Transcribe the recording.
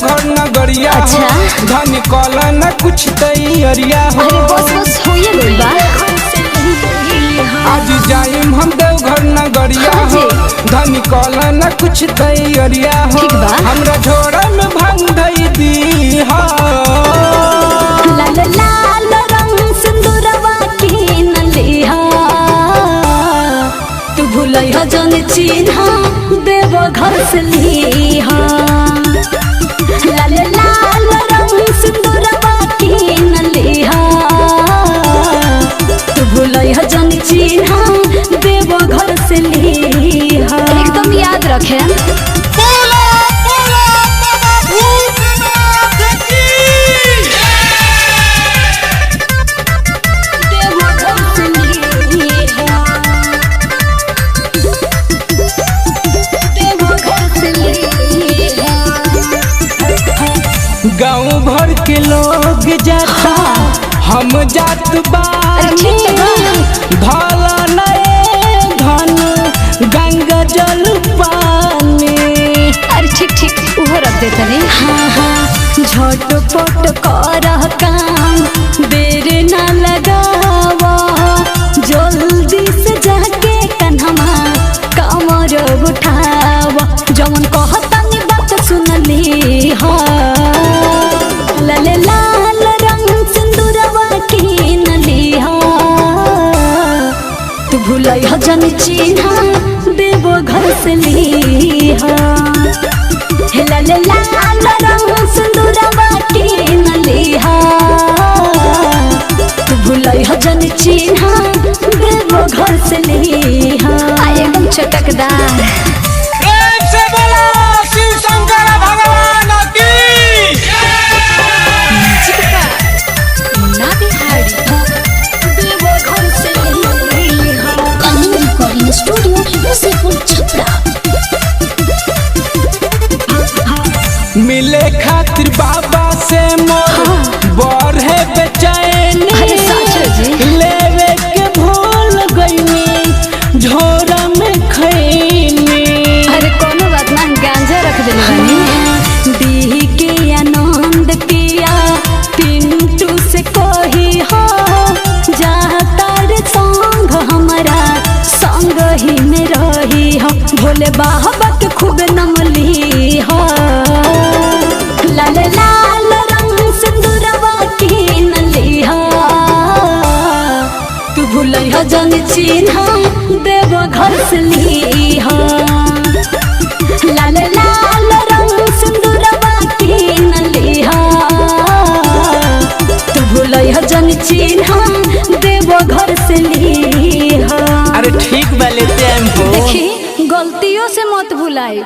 देवघर नगरिया हो। अच्छा। धन कला न कुछ तैयारिया हो। अरे बस बस होइए गइल बा। आज जाइम हम देवघर नगरिया हाँ हो। जी। धन कला न कुछ तैयारिया हो। ठीक बा। हमरा झोरा में भांग धई दी हो। लाल लाल रंग सिंदूरवा कीन लिहा, तू भूलैहा जन चिन्हा देव घर से लिहा। लाल लाल रंग सिंदूरवा कीन लिहा, तू भूलैहा जन चिन्हा देव घर से लिहा। एकदम याद रखे। बोला बोला बाबा भूतनाथ की। देव घर से लिहा, देव घर से लिहा। गाँव भर के लोग जाता हम जात अरे ठीक तो बा। बानी। धल नए धन गंगा जल पानी। अरे ठीक ठीक उहो रख दे तनी। हाँ हाँ झटपट कर काम, देर न लगावा, जल्दी से जाके कन्हमा कमर उठावा, जवन कहतनी बात सुन ली। लाल लाल रंग सिंदूरवा कीन लिहा, तू भूलैहा जन चिन्हा देव घर से लिहा। हे लाल लाल रंग सिंदूरवा कीन लिहा, तू भूलैहा जन चिन्हा देव घर से लिहा। आ एकदम चटकदार। प्रेम से बोलो शिव शंकर भगवान की। देव घर से लिहा। कलिंग रिकॉर्डिंग स्टूडियो मुसीपुर छपरा। मिले खातिर बाबा से मोर बढ़े बेचैनी। अरे सच हो जी। लेवे के भूल गईनी झोरा में खैनी। अरे कोनो बात ना, गांजा रख देले बानी। दी के आनंद पिया पिंटू से कही हो, जातार संग हमारा संग ही में रही हो, भोले बाबा के खूब नमली हो। लाल लाल रंग सिंदूरवा कीन लिहा, तू भूलैहा जन चिन्हा देव घर से लिहा। लाल लाल रंग सिंदूरवा कीन लिहा, तू भूलैहा जन चिन्हा देव घर से लिहा। अरे ठीक बा लेते आइम हो। देखी गलतियों से मत भुलाई।